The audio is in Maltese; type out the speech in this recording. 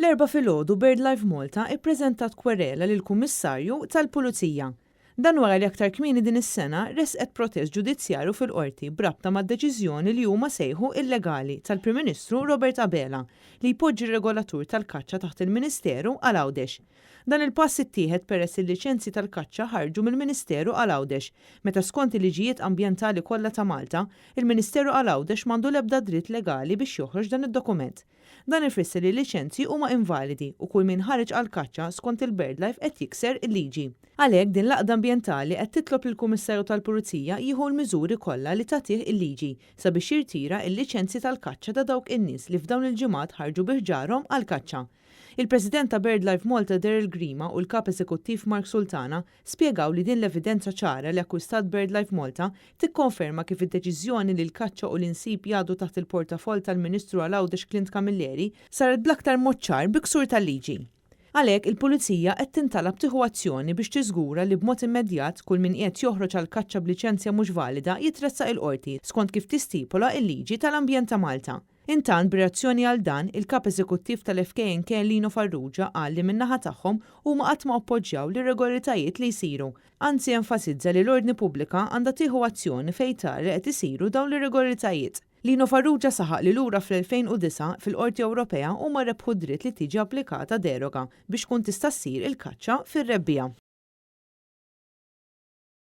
L-Erbgħa filgħodu BirdLife Malta ippreżentat kwerela lill-Kummissarju tal-Pulizija. Dan wara li aktar kmieni din is-sena ressqet protest ġudizzjarju fil-Qorti b'rabta mad-deċiżjoni li huma sejħu illegali tal-Prim Ministru Robert Abela li jpoġġi r-regolatur tal-kaċċa taħt il-Ministeru għal Għawdex. Dan il-pass ittieħed peress li l-liċenzji tal-kaċċa ħarġu mill-Ministeru għal Għawdex meta skont il-liġijiet ambjentali kollha ta' Malta, il-Ministeru għal Għawdex m'għandu l-ebda dritt legali biex joħroġ dan id-dokument. Dan ifisser li l-liċenzji huma invalidi u kull min ħareġ għall-kaċċa skont il-BirdLife qed jikser il-liġi. Għalhekk din l-għaqda ambjentali qed titlob lill-Kummissarju tal-Pulizija jieħu l-miżuri kollha li tagħtih il-liġi sabiex jirtira l-liċenzji tal-kaċċa ta' dawk in-nies li f'dawn il-ġimgħat ħarġu bi ħġarhom għall-kaċċa. Il-President ta' BirdLife Malta Daryl Grima u l-Kap Eżekuttiv Mark Sultana spjegaw li din l-evidenza ċara li akkwistat BirdLife Malta tikkonferma kif id-deċiżjoni li l-kaċċa u l-insib jgħaddu taħt il-portafoll tal-Ministru għal Għawdex Clint Camilleri saret bl-aktar mod ċar bi ksur tal-liġi. Għalhekk, il-Pulizija qed tintalab tieħu azzjoni biex tiżgura li b'mod immedjat kull min qiegħed joħroġ għall-kaċċa b'liċenzja mhux valida jitressaq il-Qorti skont kif tistipola l-liġi tal-ambjent ta' Malta. Intant, b'reazzjoni għal dan, il-Kap Eżekuttiv tal-FKNK Lino Farrugia qal li min-naħa tagħhom huma qatt ma oppoġġjaw l-irregolaritajiet li jsiru. Anzi enfasizza li l-ordni pubblika għandha tieħu azzjoni fejn tara li qed isiru dawn l-irregolaritajiet. Lino Farrugia saħaq li lura fl-2009 fil-Qorti Ewropea huma rebħu d-dritt li tiġi applikata deroga biex tkun tista' ssir il-kaċċa fir-rebbiegħa.